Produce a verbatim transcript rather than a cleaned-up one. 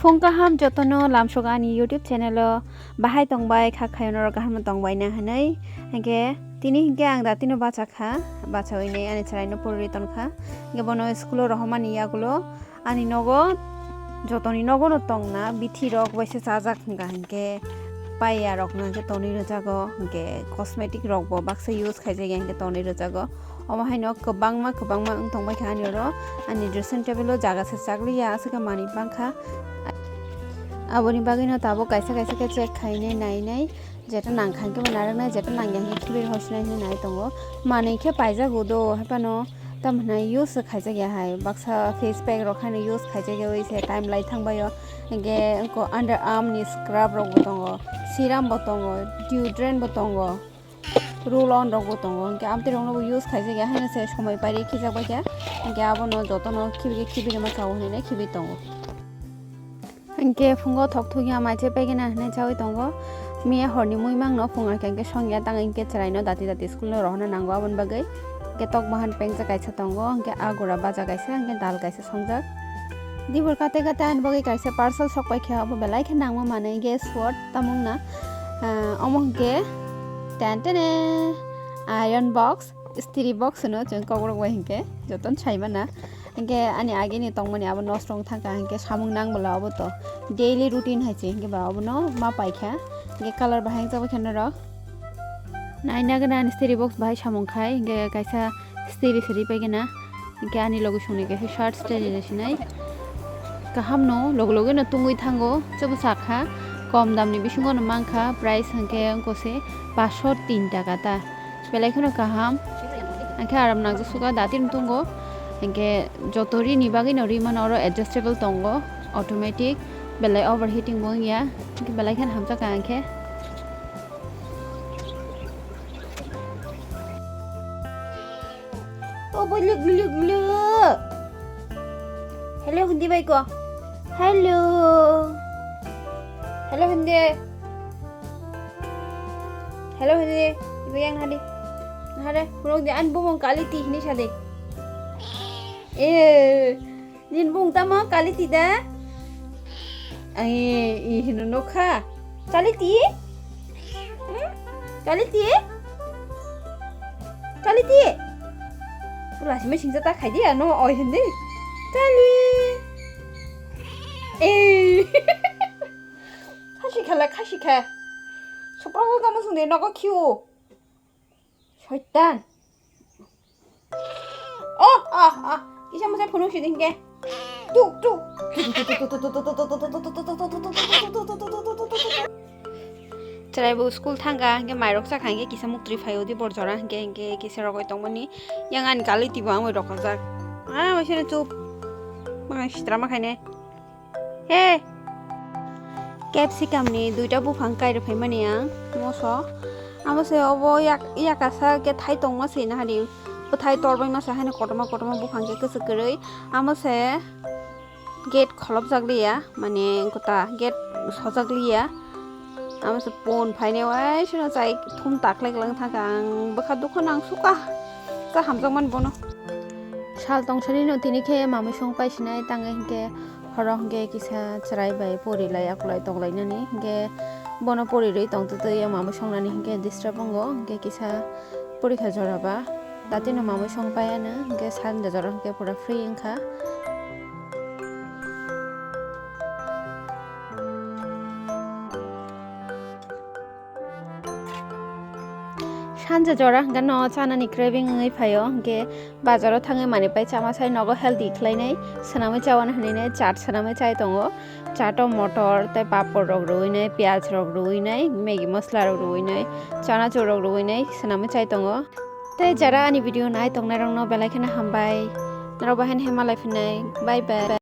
Phung kaham jotono lamsok ani YouTube channel o bahai tongbai kha khayo norok kaham tongbai na hinui. Hingke tini hingke ang datino bacha kha, bacha hwnwi ani chwraino pori ton kha. Hingke bono school o rohormani yagulo ani nogo jotoni nogo no tongna bithi rok bai se chajak hingka hingke paiya rok no hingke tonwi rwjago, hingke cosmetic rok bo baksa use khaijak ya hingke tonwi rwjago. Omo haino kwbangma kwbangma wng tongbai kha ani oro. Ani dressing table o jaga se chakliya, aswk manwi bangkha. Aboni bagwino tabuk kaisa kaisa khe check khainai nainai, jeta nangkha hwnkhe bo narwknai, jeta nangya hwnkhe khibir hosinai hinwi nai tongo. Manwi khe paijago do, haphano tamhinai use khaijak ya hai, baksa face pack rok haino use khaijak ya ui se time lai thangbai o. Hwnkhe wngkha underarm ni scrub rok bo tongo, serum bo tongo, deodorant bo tongo. Roll on rok bo tongo, hingke amtwi rok no bo use khaijak ya, haino se somoi pairi khijak bai khe, hingke abono jotono khibi khibi rima sao hinui khibi tongo. Hingke phungo thok thuk ya mai che pegena hinui chaui tongo. Miya horni muimang no phung arkhe hingke songya tang hingke chwrai no dati dati school no rohorna nango aboni bagwi. Hingke tok bahan pengsa kaisa tongo, hingke agura baja kaisa, hingke dal kaisa songjak. Dibor kate kate ani bagwi kaisa parcel sok pai khe, abo belai khe nangma manwi, guess what, tamung na, ah, omo hwnkhe ten tene iron box, istiri box hwno chwng kokrok bai hwnkhe jotono sai mana. Hwnkhe ani agini tongmani abo nosto wng thangkha, hwnkhe samung nang bwla obo to daily routine hai se, hwnkhe ba obono ma paikha, hwnkhe colour bahai wngjakbaikha norok. Naina gana ani istiri box bahai samung khai, hwnkhe kaisa istiri siri paigana. Hingke ani logi songni kaisa shirt style ni sinai. Kaham no logi logi no tungui thango, chabo sakha, kom dam ni bisingo no mankha, price hingke wngkose paanch sho tin taka ta. Belai kheno kaham, hingke aram nangjaksuka dati no tungo, hingke joto ri ni bagwi no ri mano oro adjustable tongo, automatic, belai overheating bo wngya, hingke belai kheno hamjakha hingke. O bwlwk bwlwk bwlwk. Hello hindi bai ko. Hello. Hello hindi. Hello hindi. Ibo yang hadi. Hade, kurang di an bumung kali ti hini sade. Eh. Nini bung tamo kaliti da? Ai, i hino nokha. Kaliti? Hmm? Kaliti? Kaliti? Pula simi singsa ta khai dia no oi hindi. Kali. Eh. Khasi khala khasi kha. Supra ko kamu sungde nogo khiu. Soitan. Oh, ah, ah. Kisa masa phunuk sidi hingke. Tuk, tuk. Chwrai bo school thangkha hingke mairok chakha hingke kisa muktwi phaio di bor jora hingke hingke kisa rogoi tongmani yang ani kali tibo ang bai rokajak. Ah, waisano chup. Mangai sitra ma khaine. He! Capsicum ni duita buphang kairwi phaimani ang moso. Amo se obo yak, yakasa khe thai tongma se nahadi. Bwthai torbaima se haino kotorma kotorma buphang khe kwchwk kwrwi. Amo se gate kholopjak liya, mane kwta gate sojak liya. Amo se pon phainai waisano chai thum taklai kwlwng thangkha ang bwkha dukha nang sukha. Cha hamjakmani bono. Sal tongsani no tini khe mamui song paisinai tangwi hinkhe horo hinkhe kisa chwrai bai pori lai akulai tonglainani hinkhe bono pori rwi tongtwtwi mamui songnani hinkhe disturb wngo hinkhe kisa porikha jora ba datino mamui song paiano hinkhe sanja jora hinkhe pura free wngkha. Sanja jora hingke no chanani craving wngwi phaio, hingke bazaro thangwi manwi pai chama sai nogo healthy khlainai, swnamwi chawano hinwi nai chaat swnamwi chai tongo. Chaat o motor tei papor rok rwui nai, piyaj rok rwui nai, Maggi masala rok rwui nai, chanachur rok rwui nai swnamwi chai tongo. Tei jara ani video nai tongnai rokno belai kheno hambai. Norok bo haino hema lai phinai. Bye bye.